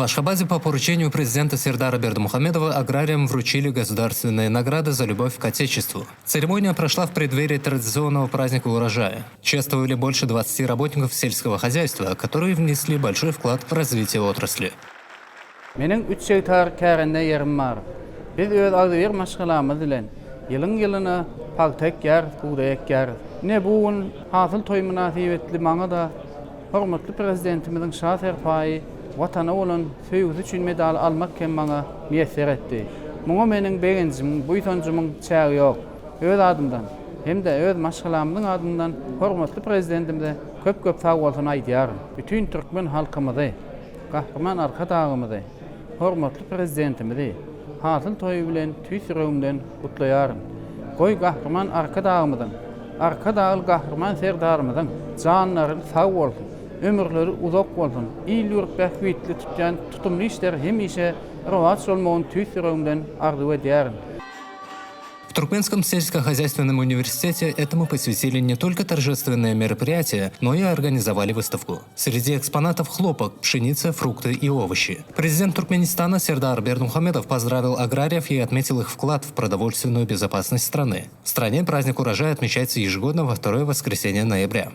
В Ашхабаде по поручению президента Сердара Бердымухамедова аграриям вручили государственные награды за любовь к Отечеству. Церемония прошла в преддверии традиционного праздника урожая. Чествовали больше 20 работников сельского хозяйства, которые внесли большой вклад в развитие отрасли. Meniň üç gektar kärende ýerim bar. Biz öz agzybir maşgalamyz bilen ýylyň-ýylyna pagta ekýäris, bugdaý ekýäris. Ine, bu gün Hasyl toýy mynasybetli maňa-da hormatly Prezidentimiziň Şa serpaýy, Watana bolan söýgüsi üçin medaly almak hem maňa miýesser etdi. Muňa meniň begenjimiň, buýsanjymyň çägi ýok. Öz adymdan hem-de öz maşgalamyzyň adyndan hormatly Prezidentimize köp-köp sagbolsun aýdýaryn. Bütin türkmen halkymyzy Gahryman Arkadagymyzy, hormatly Prezidentimizi Hasyl toýy bilen tüýs ýüregimden gutlaýaryn. Goý, Gahryman Arkadagymyzyň, Arkadagly Gahryman Serdarymyzyň janlary sag bolsun, ömürleri uzak bolsun, il-ýurt bähbitli tutýan tutumly işleri hemişe rowaç bolmagyny tüýs ýüregimden arzuw edýärin. В Туркменском сельскохозяйственном университете этому посвятили не только торжественное мероприятие, но и организовали выставку. Среди экспонатов хлопок, пшеница, фрукты и овощи. Президент Туркменистана Сердар Бердымухамедов поздравил аграриев и отметил их вклад в продовольственную безопасность страны. В стране праздник урожая отмечается ежегодно во второе воскресенье ноября.